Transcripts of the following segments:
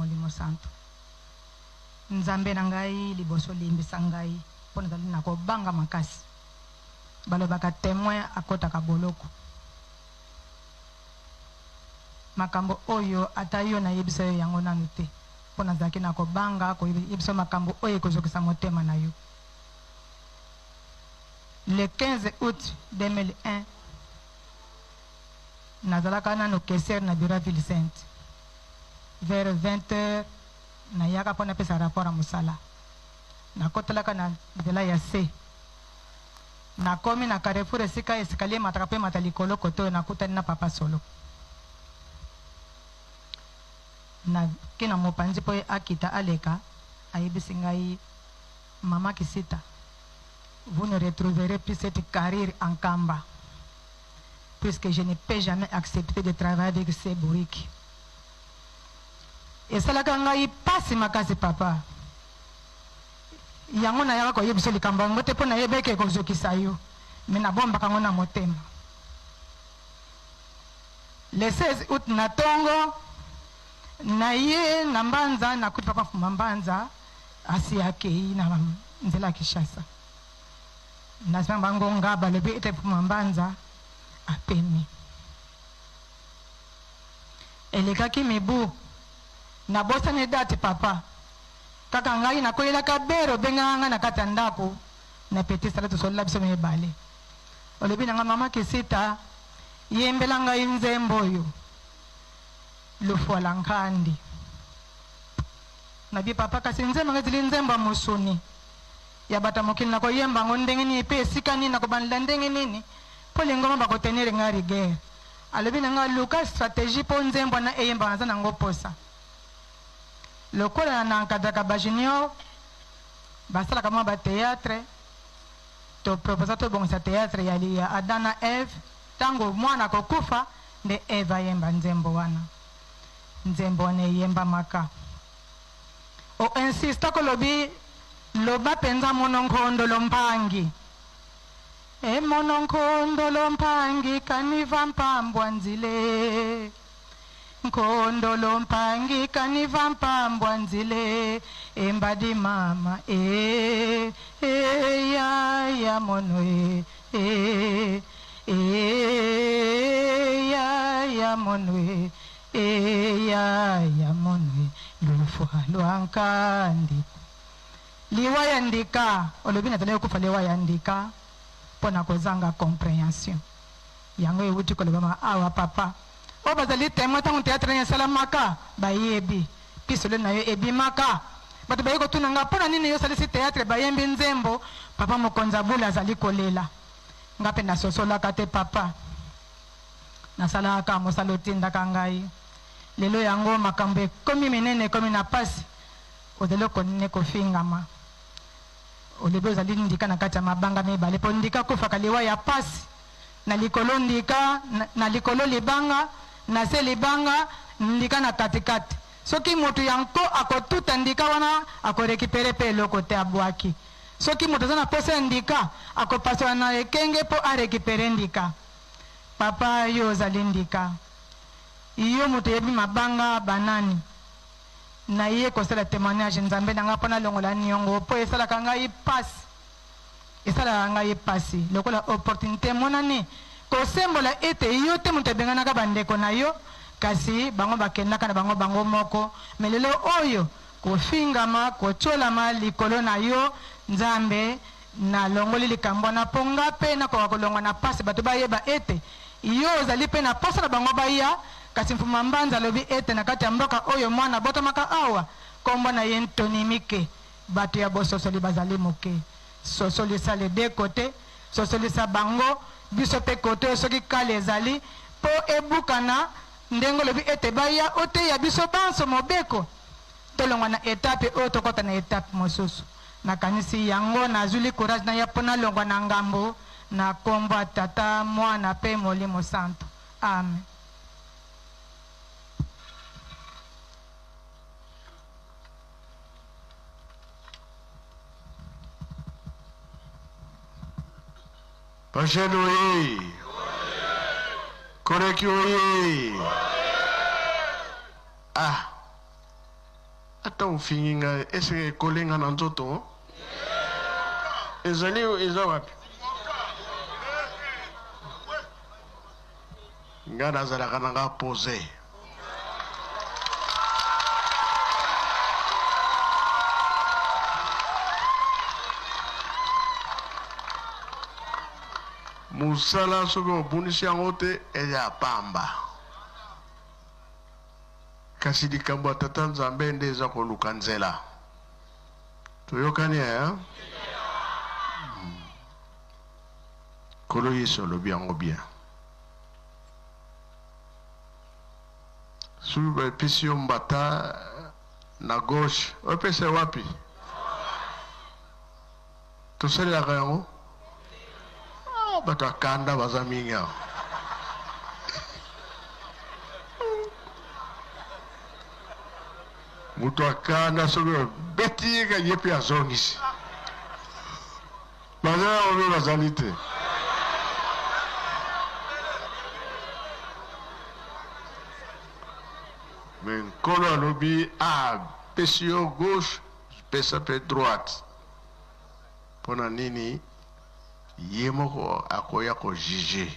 Molimo Santu. Nzambe na ngai, liboso limbisa ngai mpo nazali na kobanga makasi. Balobaka temoin akotaka boloko. Makambo oyo ata yo nayebisa yo yango nanu te mpo nazalaki na kobanga koyebisa yo makambo oyo ekozokisa motema na yo. Le 15 aout 2001, nazalaka nanu caissière na bureau ya ville sainte. Vers 20 heures, nayaka mpo napesa rapport ya mosala. Nakotelaka na nzela ya se. Nakomi na carrefour esika escalier emataka mpo emata likolo kote oyo nakutani na papa Solo. Nake na mopanzi mpo ye akita aleka, ayebisi ngai, Mama Kisita, vous ne retrouverez plus cette carrure en Nkamba puisque je ne peux jamais accepter de travailler avec ces bourriques. Esalaka ngai pasi makasi papa. Yango nayaka koyebisa yo likambo yango te mpo nayebi eke ekozokisa yo, mais nabombaka yango na motema. Le 16 aout na tongo naye na Mbanza, nakuti papa Mfuma Mbanza asi akeyi na nzela ya Kinshasa. Na sima ba ngonga balobi ete Mfuma Mbanza apemi. Elekaki mibu, nabosani date papa. Kaka ngai nakweyelaka bere obengaka ngai na kati ya ndako na petit sala tosolola biso mibale. Olobi na ngai mama Kisita yembela ngai nzembo oyo Lufuala Nkandi. Nabi papa kasi nzembo yango ezali nzembo ya mosuni ya bato ya mokili nakoyemba yango ndenge nini pe esika nini nakobandela ndenge nini po lingomba bakotenir ngai rigueur. Alobi na ngai luka strategie po nzembo wana eyembama naza na yango posa. Lokola na encadraka ba junior basalaka mwa ba theatre, to proposa tobongisa theatre ya ya Adam na Eve, tango mwana akokufa nde Eve ayemba nzembo wana. Nzembo wana eyembamaka. O insista kolobi loba penza mono nkondo lompangi. E mono nkondo lompangi kaniva mpambwa nzile. Nkondo lompangi kaniva mpambwa nzile embadi mama e e ya ya mono e e e ya ya mono e e ya ya mono e lufua lwa nkandi liwa ya ndika olobi nazali kokufa liwa ya ndika mpo na kozanga comprehension Yango ewuti kolobama awa papa. Oyo bazali temoin tango theatre nayo esalamaka bayebi. Pistolet nayo ebimaka. Bato baye kotuna nga pona nini yo osalisi theatre bayembi nzembo papa mokonzi ya bule azali kolela. Nga pe nasosolaka te papa. Nasalaka kaka mosala otindaka ngai. Lelo yango makambo ekomi minene ekomi na pasi ozali okonine kofingama. Olobi ozali ndika na kati ya mabanga mibale po ndika akufaka liwa ya pasi na likolo ndika na likolo libanga na se libanga ndika na kati kati soki mutu ya nko akotuta ndika wana ako recuperer pe eloko te abuaki soki mutu aza na posa ya ndika akopasola na ekenge po a recuperer ndika papa yo ozali ndika yo mutu oyebi mabanga banani Naye kosala temoignage Nzambe na nga po nalongola niongo po esalaka ngai pasi esalaka ngai pasi lokola opportunite emonani kosembola ete yo te moto ebenganaka ba ndeko na yo kasi bango bakendaka na bango bango moko mais lelo oyo kofingama kotiolama likolo na yo Nzambe nalongoli likambo wana po nga pe nakoka kolongwa na pasi bato bayeba ete yo ozali pe na posa na bango baya Kasi Mfuma Mbanza alobi ete na kati ya mboka oyo mwana abotamaka awa, kombo na ye Ntoni Mike, bato ya bososoli bazali moke. Sosolisa les deux cotes, sosolisa bango, biso pe cote oyo soki kale ezali po ebukana, ndenge olobi ete baya oteya biso banso mobeko, tolongwa na etape oyo tokota na etape mosusu. Nakanisi yango nazwili courage naya po nalongwa na ngambo na kombo ya Tata, Mwana pe Molimo Santu. Amen. Bajene oye! Koleki oye! Ah! Ata ofingi ngai, eseke ekole nga na nzoto? Ezali eza wapi? Nga nazalaka na nga pose. Mosala soki obundisi yango te eza ya pamba. Kasi likambo ya Tata Nzambe nde eza koluka nzela. Toyokani eh? Nkolo Yesu alobi yango bien. Soki bapesi yo mbata na gauche, opesa wapi? Tosalelaka yango? Ah, bato ya kanda baza mingi awa. Moto akanda soki obeti ye ka ye mpe azongisi. Baza yango mpe bazali te. Me Nkolo alobi apesi yo gauche, pesa mpe droite. Mpo na nini? Ye moko akoya ko juger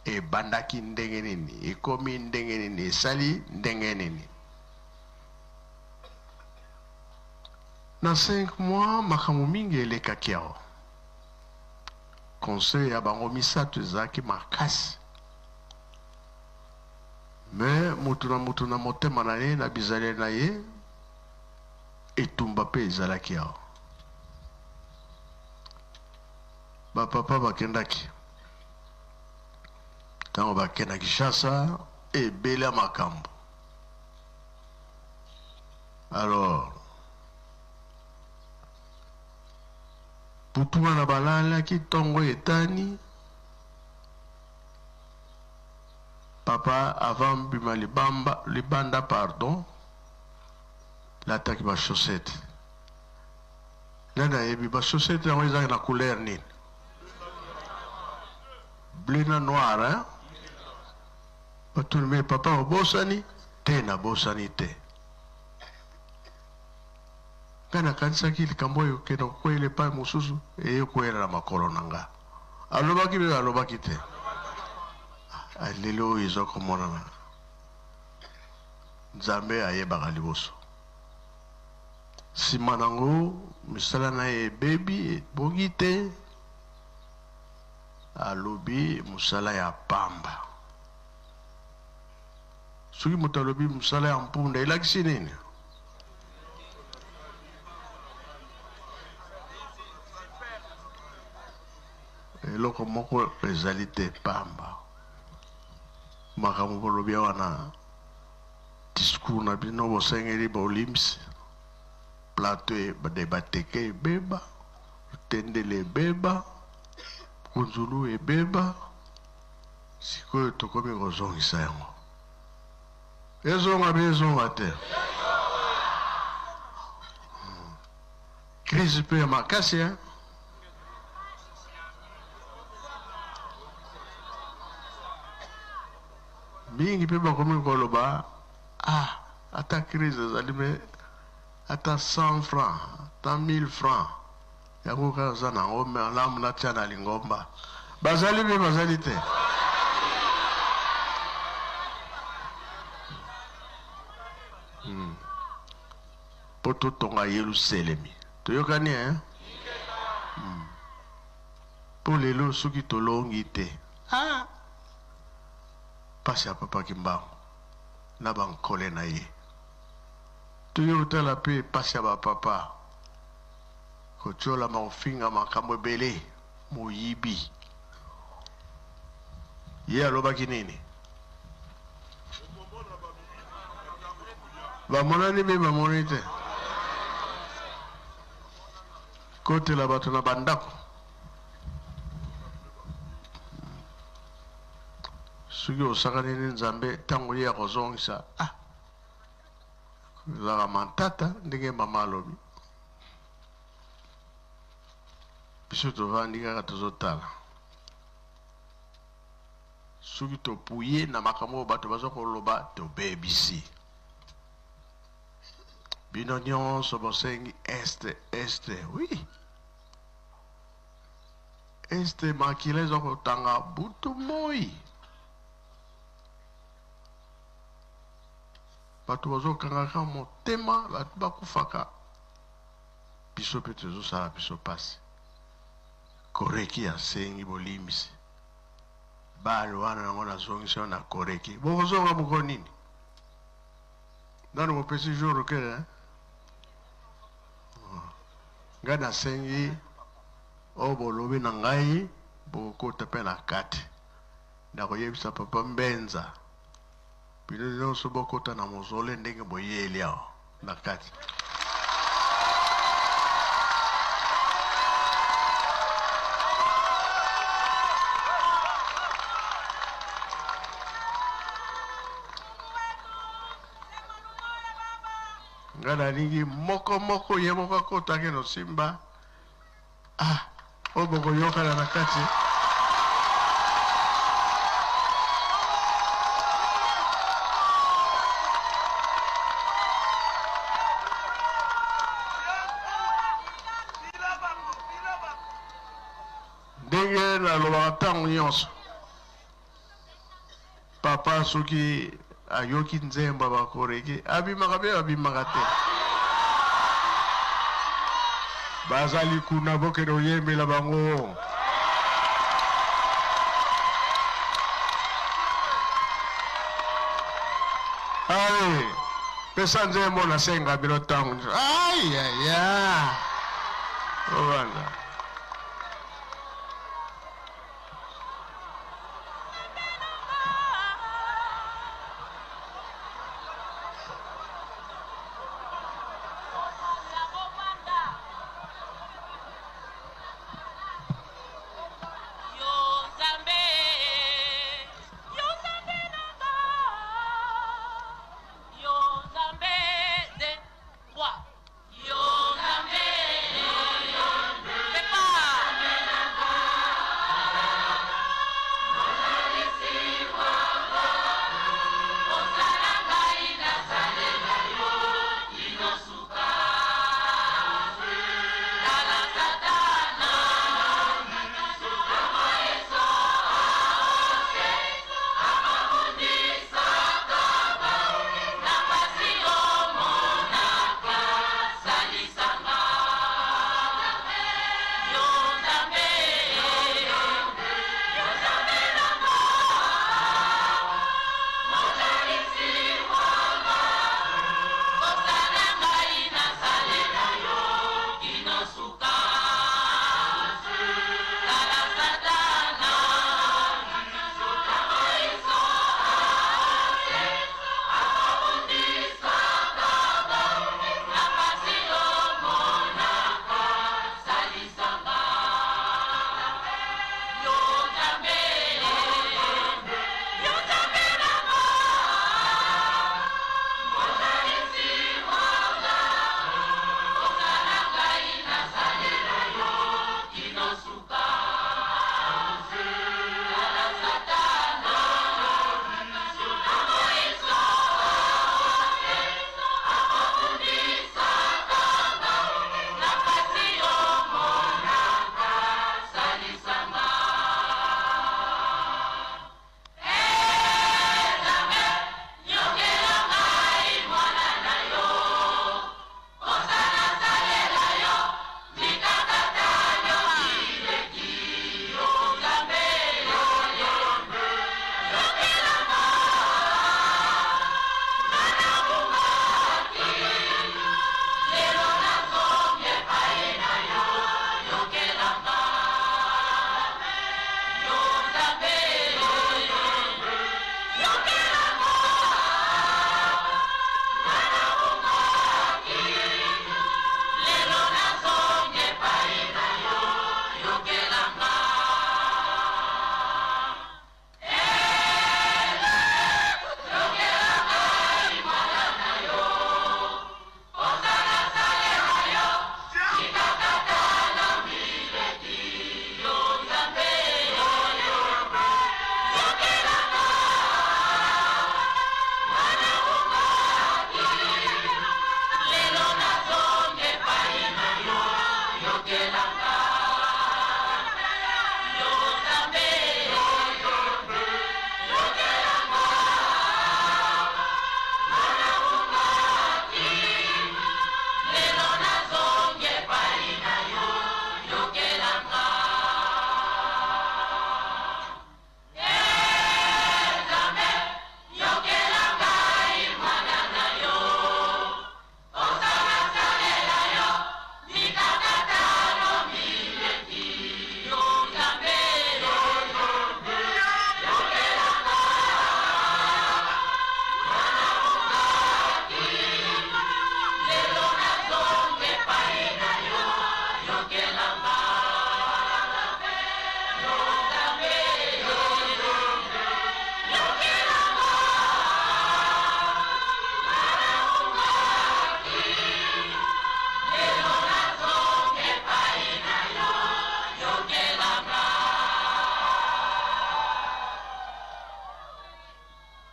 ebandaki ndenge nini, ekomi ndenge nini, esali ndenge nini. Na 5 mois makambo mingi elekaki awa. Conseil ya bango misato ezalaki makasi. Mais mutu na mutu na motema na ye na bizaleli na ye etumba pe ezalaki awa. Ba papa bakendaki tango bake na Kinshasa ebele ya makambo. Alors butu wana balalaki ntongo etani papa avant bima libamba libanda pardon lataki ba chaussettes nani ayebi ba chaussettes yango ezalaki na couleur nini bleu na noir hein batuni me papa obosani te nabosani te ngai nakanisaki likambo oyo okende kokweyela epai mosusu eye kokweyela na makolo na nga alobaki mpe alobaki te ah, lelo oyo eza komonana Nzambe ayebaka liboso. Sima nango misala na ye ebebi, ebongi te, alobi mosala ya pamba. Soki moto alobi mosala ya mpunda elakisi nini? Eloko moko ezali te pamba. Makambo bolobi awa na discours na bino bosengeli bolimbisi plateau de bateke ebeba tendele ebeba kunzulu ebeba sikoyo tokomi kozongisa yango ezonga be ezonga te crise mpe ya makasi hein? Mingi mpe bakomi koloba ah ata crise ezali me ata 100 francs ata 1000 francs yango kaka aza na yango malamu natia na lingomba bazali mpe bazali te mpo totonga Yeluselemi toyokani eh? Mpo lelo soki tolongi te ah pasi ya papa Kimbangu na ba nkole na ye toye kotala pe pasi ya ba papa kotiolama kofinga makambo ebele moyibi ye alobaki nini bamonani be bamoni te kotela bato na bandako soki osakani ni nzambe ntango ye akozongisa ah ezalaka mantata ndenge mama alobi biso tovandi kaka tozotala soki topuye na makambo oyo bato baza koloba tobebisi. Bino nyonso bosengi Est, Est, oui. Est makila eza kotanga butu moi. Bato bazokangaka motema, bato bakufaka. Biso mpe tozosala biso pasi. Koreki asengi bolimbisi. Bale wana yango nazongisi yo na koreki. Bokozonga mokolo nini? Nanu bopesi jour ke eh? Ngai nasengi oyo bolobi na ngai bokokota mpe na kati. Nakoyebisa papa Mbenza bino nyonso bokota na mozole ndenge boyeli awa na kati. Nga nalingi moko moko ye moko akota akende osimba ah oyo bokoyokana na kati. Ndenge nalobaka ntango nyonso Papa soki ayoki nzembo ya ba koreki abimaka pe abimaka te. Bazali kuna bokende koyembela bango. Allez, pesa nzembo nasenga bino ntango nyonso. Ayaya. Obanda.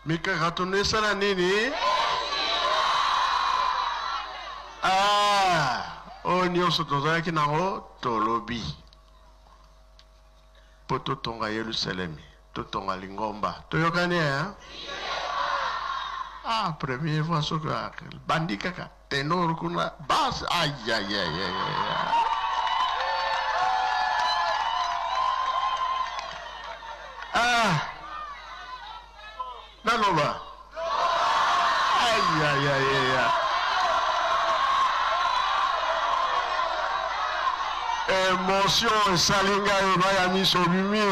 Mikakatano esala nini? Ah, oyo nyonso tozalaki nango tolobi mpo totonga Yelusalemi, totonga lingomba. Toyokani eh? Ah, premier fois soki bandi kaka tenor kuna basse, ayayayaya. Ah, naloba ayayayaya. Emotion esali ngai, baya miso bimi.